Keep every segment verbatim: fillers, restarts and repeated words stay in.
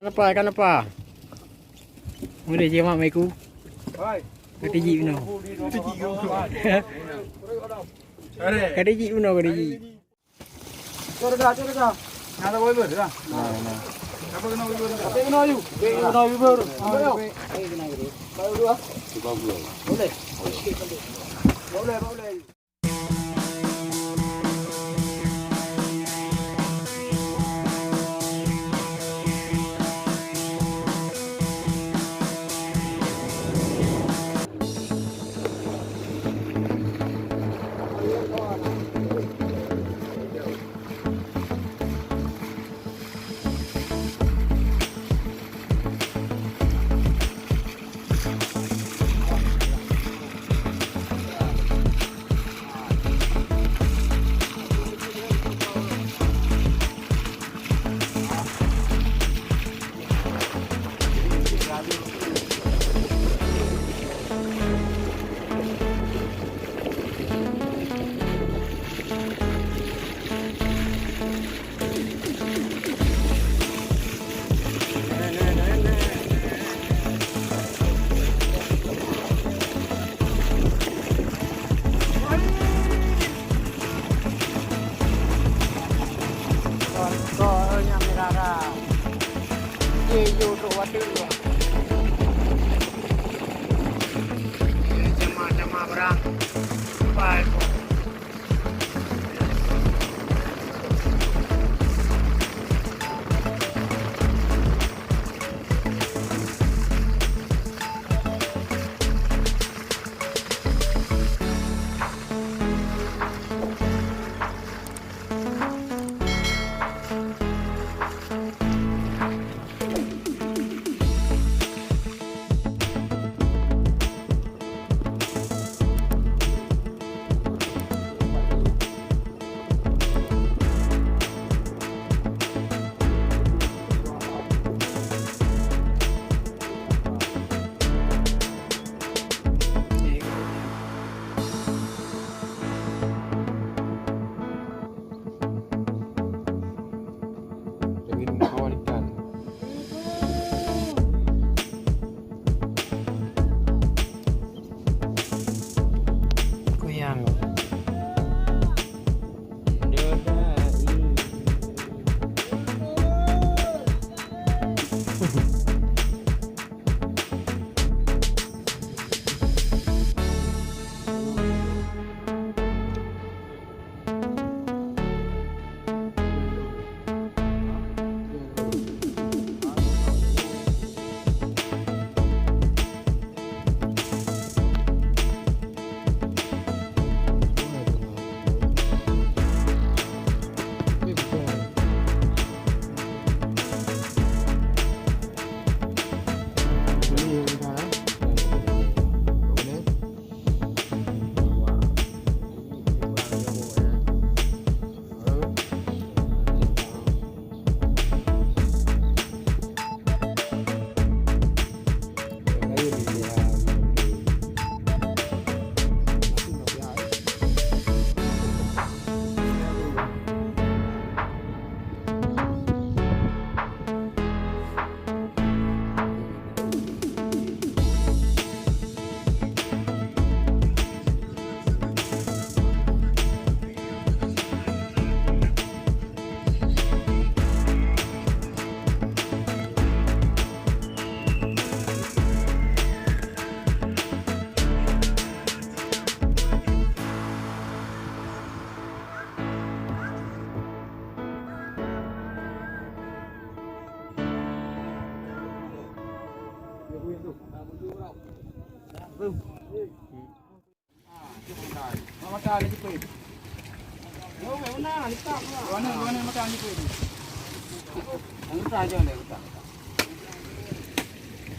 Kenapa? Kenapa? Udah je mak maiku. Hai. Kata jik benar. Kata jik benar, kata jik. Cok dah, cok dah. Nah, tak boleh ber, dah. Nah, nah. Apa kena ber? Apa kena ber? Apa kena ber? Apa kena ber? Baru dua. Tiga puluh. Boleh. Boleh, boleh. Kon, kon nyang mirara. Ye, yo, trok watèe. Ye, jama-jama barang. Pai, kon. Dengan kawan ikan. Goyang.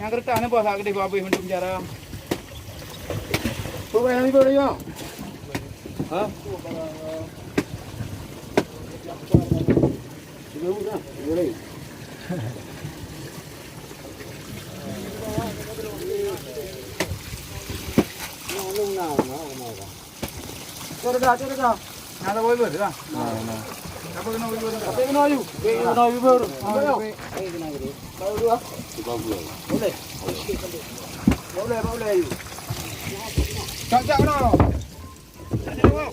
Nyang keureutah ni bos, hak keudeh bak abéh mandum jaram. Peue nyang libur nyoe? Ha? Tiga ribu dah, tiga ribu. Cok dah, cok dah. Nah, tak boleh ber, dah. Nah, nah. Apa kena ber? Apa kena ayu? Kena ayu ber. Apa ya? Boleh. Boleh, boleh. Cak, cak, no. Kenapa?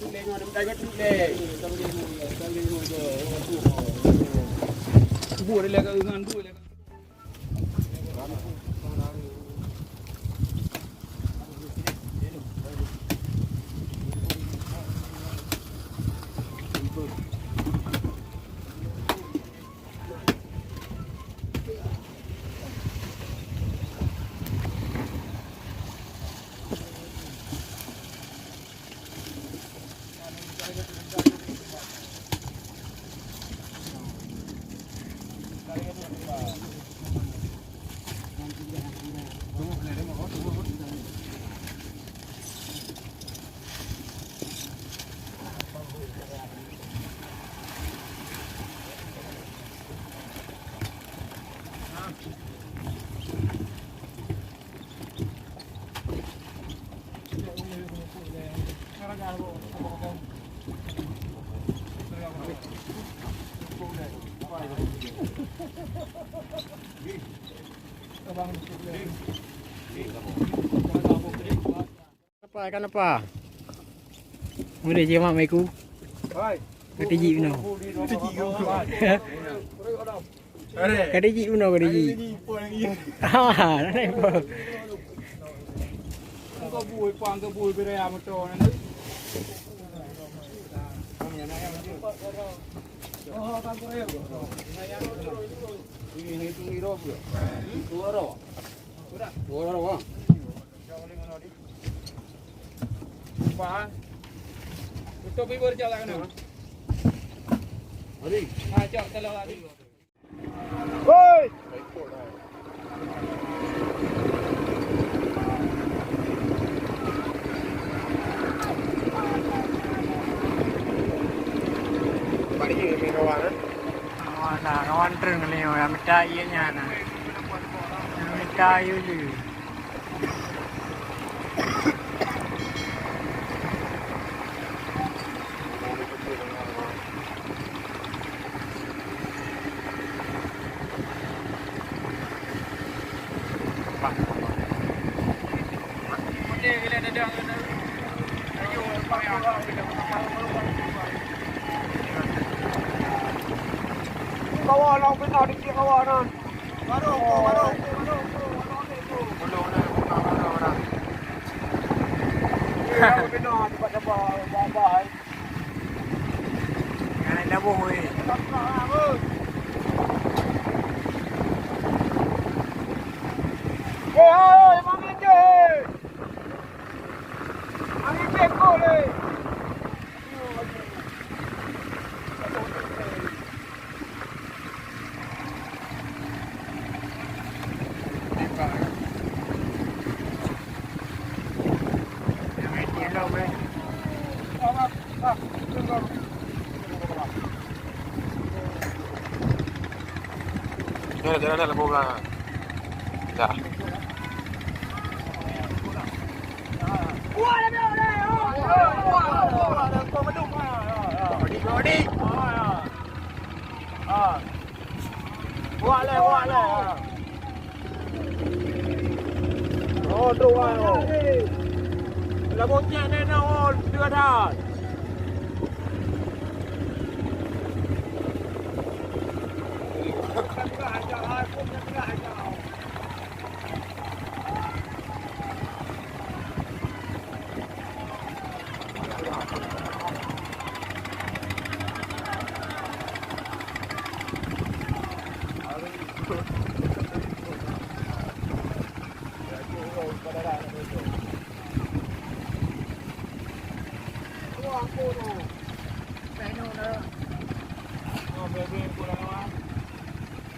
Kenapa? Boleh je mak maiku. Kata jik bina. Kata jik bina kata jik. Ha, nak apa? Tutup bibir jauh lah kena. Mari. Ha, cok, tolong lah. Woi! Bari ni kawan, eh? Kawan dah, kawan trön kali ni, orang minta air nya nah. Orang minta air dulu. Kawan, orang pernah dikit kawan, kan? Baru, baru, baru, baru, baru, baru. Ya, pernah dapat, dapat, dapat, dapat. Hai, dah boh, weh. Eh, hai, hai, mami je. Mami je, kau le. Jalan, jalan, jalan, jalan, jalan. Dah. Buat leh, buat leh. Oh, tu, oh. Dah bocah ni, nak, oh, dia dah.